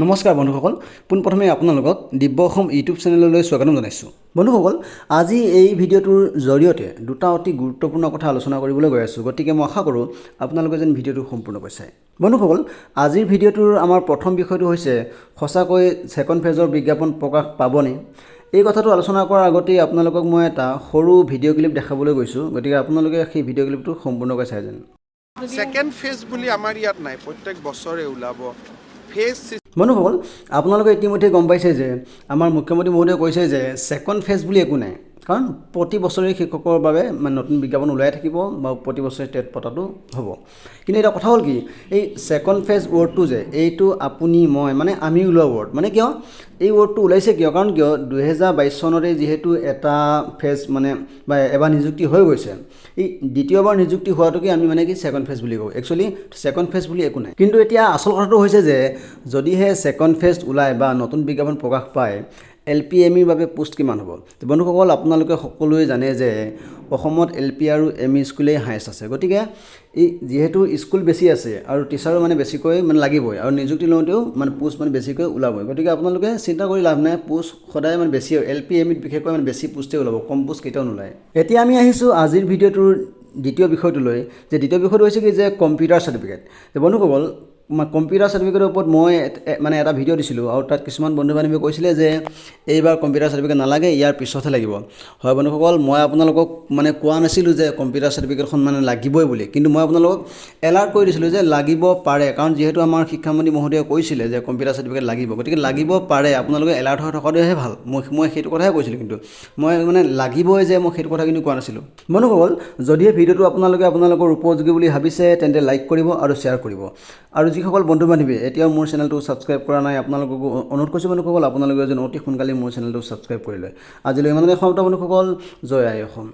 নমস্কাৰ বন্ধুসকল, পোনপ্ৰথমে আপোনালোকক দিব্য অসম ইউটিউব চেনেললৈ স্বাগতম জনাইছোঁ। বন্ধুসকল, আজি এই ভিডিঅ'টোৰ জৰিয়তে দুটা অতি গুৰুত্বপূৰ্ণ কথা আলোচনা কৰিবলৈ গৈ আছোঁ। গতিকে মই আশা কৰোঁ আপোনালোকে যেন ভিডিঅ'টো সম্পূৰ্ণকৈ চায়। বন্ধুসকল, আজিৰ ভিডিঅ'টোৰ আমাৰ প্ৰথম বিষয়টো হৈছে, সঁচাকৈ ছেকেণ্ড ফেজৰ বিজ্ঞাপন প্ৰকাশ পাবনে? এই কথাটো আলোচনা কৰাৰ আগতেই আপোনালোকক মই এটা সৰু ভিডিঅ' ক্লিপ দেখাবলৈ গৈছোঁ। গতিকে আপোনালোকে সেই ভিডিঅ' ক্লিপটো সম্পূৰ্ণকৈ চাই যেন। ছেকেণ্ড ফেজ বুলি আমাৰ ইয়াত নাই। প্ৰত্যেক বছৰে ওলাব ফেজ। বন্ধুসকল, আপোনালোকে ইতিমধ্যে গম পাইছে যে আমাৰ মুখ্যমন্ত্ৰী মহোদয়ে কৈছে যে ছেকেণ্ড ফেজ বুলি একো নাই, কাৰণ প্ৰতি বছৰে শিক্ষকৰ বাবে মানে নতুন বিজ্ঞাপন ওলাই থাকিব বা প্ৰতি বছৰে টেট পতাটো হ'ব। কিন্তু এতিয়া কথা হ'ল কি, এই ছেকেণ্ড ফেজ ৱৰ্ডটো যে এইটো আপুনি মই মানে আমি ওলোৱা ৱৰ্ড। মানে কিয় এই ৱৰ্ডটো ওলাইছে? কিয়? কাৰণ কিয় 2022 চনতে যিহেতু এটা ফেজ মানে বা এবাৰ নিযুক্তি হৈ গৈছে, এই দ্বিতীয়বাৰ নিযুক্তি হোৱাটোকে আমি মানে কি ছেকেণ্ড ফেজ বুলি কওঁ। একচুৱেলি ছেকেণ্ড ফেজ বুলি একো নাই। কিন্তু এতিয়া আচল কথাটো হৈছে যে যদিহে ছেকেণ্ড ফেজ ওলায় বা নতুন বিজ্ঞাপন প্ৰকাশ পায়, এল পি এম ইৰ বাবে পোষ্ট কিমান হ'ব? বন্ধুসকল, আপোনালোকে সকলোৱে জানে যে অসমত এল পি আৰু এম ই স্কুলেই হায়েষ্ট আছে। গতিকে এই যিহেতু স্কুল বেছি আছে আৰু টিচাৰো মানে বেছিকৈ মানে লাগিবই আৰু নিযুক্তি লওঁতেও মানে পোষ্ট মানে বেছিকৈ ওলাবই। গতিকে আপোনালোকে চিন্তা কৰি লাভ নাই। পোষ্ট সদায় মানে বেছি, এল পি এম ইত বিশেষকৈ মানে বেছি পোষ্টেই ওলাব, কম পোষ্ট কেতিয়াও নোলায়। এতিয়া আমি আহিছোঁ আজিৰ ভিডিঅ'টোৰ দ্বিতীয় বিষয়টোলৈ যে দ্বিতীয় বিষয়টো হৈছে কি যে কম্পিউটাৰ চাৰ্টিফিকেট। যে বন্ধুসকল, কম্পিউটাৰ চাৰ্টিফিকেটৰ ওপৰত মই মানে এটা ভিডিঅ' দিছিলোঁ আৰু তাত কিছুমান বন্ধু বান্ধৱীয়ে কৈছিলে যে এইবাৰ কম্পিউটাৰ চাৰ্টিফিকেট নালাগে, ইয়াৰ পিছতহে লাগিব। হয় বন্ধুসকল, মই আপোনালোকক মানে কোৱা নাছিলোঁ যে কম্পিউটাৰ চাৰ্টিফিকেটখন মানে লাগিবই বুলি। কিন্তু মই আপোনালোকক এলাৰ্ট কৰি দিছিলোঁ যে লাগিব পাৰে, কাৰণ যিহেতু আমাৰ শিক্ষামন্ত্ৰী মহোদয়ে কৈছিলে যে কম্পিউটাৰ চাৰ্টিফিকেট লাগিব, গতিকে লাগিব পাৰে। আপোনালোকে এলাৰ্ট হৈ থকাটোহে ভাল। মই সেইটো কথাহে কৈছিলোঁ, কিন্তু মই মানে লাগিবই যে মই সেইটো কথা কিন্তু কোৱা নাছিলোঁ। বন্ধুসকল, যদিহে ভিডিঅ'টো আপোনালোকে আপোনালোকৰ উপযোগী বুলি ভাবিছে, তেন্তে লাইক কৰিব আৰু শ্বেয়াৰ কৰিব। আৰু যিসকল বন্ধু বান্ধৱীয়ে এতিয়াও মোৰ চেনেলটো ছাবস্ক্ৰাইব কৰা নাই, আপোনালোককো অনুৰোধ কৰিছোঁ বন্ধুসকল, আপোনালোকে যেন অতি সোনকালে মোৰ চেনেলটো ছাবস্ক্ৰাইব কৰি লয়। আজিলৈ ইমানতে সমাপ্ত বন্ধুসকল। জয় আই অসম।